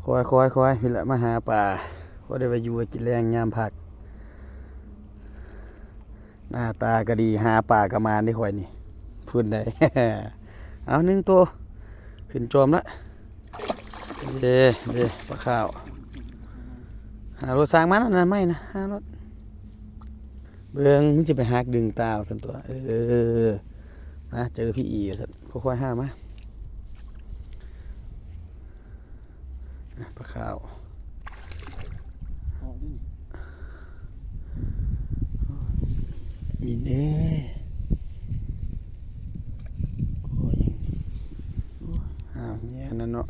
ຄ່ອຍໆໆ ພີ້ແຫຼະ ມາຫາປາ ພໍໄດ້ໄວ້ຢູ່ໄວ້ກິນແລງຍາມພັກ. ໜ້າຕາກໍດີ ຫາປາກໍໝານເດ້ຂ້ອຍນີ້ ເພິ່ນໄດ໋. ເອົາ ໜຶ່ງໂຕ ຂຶ້ນຈອມລະ. ເດ້ ເດ້ ປາຂາວ ຫາໂລດ ສ້າງມັນ ອັນນັ້ນໄມ້ນະ ຫາໂລດ. ເບິ່ງ ມັນຊິໄປຫັກດຶງຕາຊັ້ນຕົວະ. ເອີ ມາເຈີພີ່ອີ່ຊັ້ນ ຄ່ອຍໆຫາມາ. ອ່ະ ປາຂາວ ອອກເດ້ນີ້ ມິນເອີຍ. ໂອ້ຍ ຫາວແຍ່ນັ້ນເນາະ.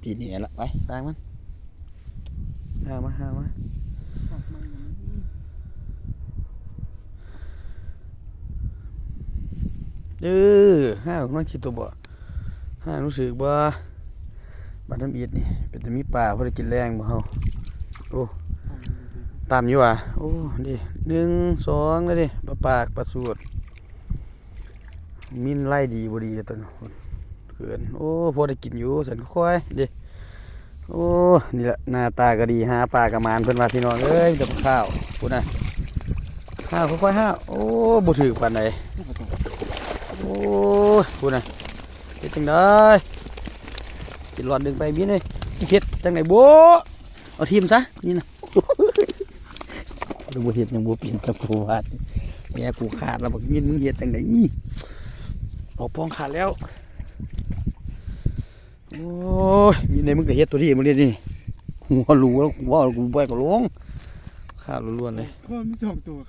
ປີນີ້ລະ ໄປ ຊ່າງມັນ ຫາມາ ຫາມາ. ເອີ ຫາໜອງຂີ້ຕົວະບໍ່ ຫາຮູ້ສຶກບໍ່? ບາດທຳອິດນີ້ ເປັນຕາມີປາ ພໍໄດ້ກິນແລງບໍ່ເຮົາ? ໂອ້ ຕ່ຳຢູ່ຫວາ? ໂອ້ ນີ້ ໜຶ່ງ ສອງ ແລ້ວນີ້ ປາປາກ ປາສູດ. ມິນໄລ່ດີບໍ່ດີຕົວນີ້ ເກີນ. ໂອ້ ພໍໄດ້ກິນຢູ່ຊັ້ນ ຄ່ອຍເດ້. ໂອ້ ນີ້ລະ ໜ້າຕາກໍດີ ຫາປາກໍໝານ ເພິ່ນວ່າ ພີ່ນ້ອງເອີຍ. ມີແຕ່ປາຂາວ ພຸ້ນນະ ຫາ ຄ່ອຍໆຫາ. ໂອ້ ບໍ່ຖືກປານໃດ. ໂອ້ຍ ພຸ້ນນະ ເຮັດຈັ່ງໃດ? ກິນຫຼອດດຶງໄປ ບິນເອີຍ. ເຮັດຈັ່ງໃດບໍ່? ເອົາຖິ້ມຊະ ນີ້ນະ. ບໍ່ເຮັດຫຍັງບໍ່ເປັນຈັກຜູ້ວ່າ ແມ່ກູຂາດແລ້ວ ບັກມິນ ມຶງເຮັດຈັ່ງໃດ? ອອກປ້ອງຂາດແລ້ວ. ໂອ້ຍ ມິນເອີຍ ມຶງກໍເຮັດຕົວທີ່ມື້ນີ້ ຫົວຫຼູ ເວົ້າ ກູບໍ່ໃຫ້ກໍລົງ ຂາດລ້ວນໆເລີຍ. ກໍມີສອງຕົວ.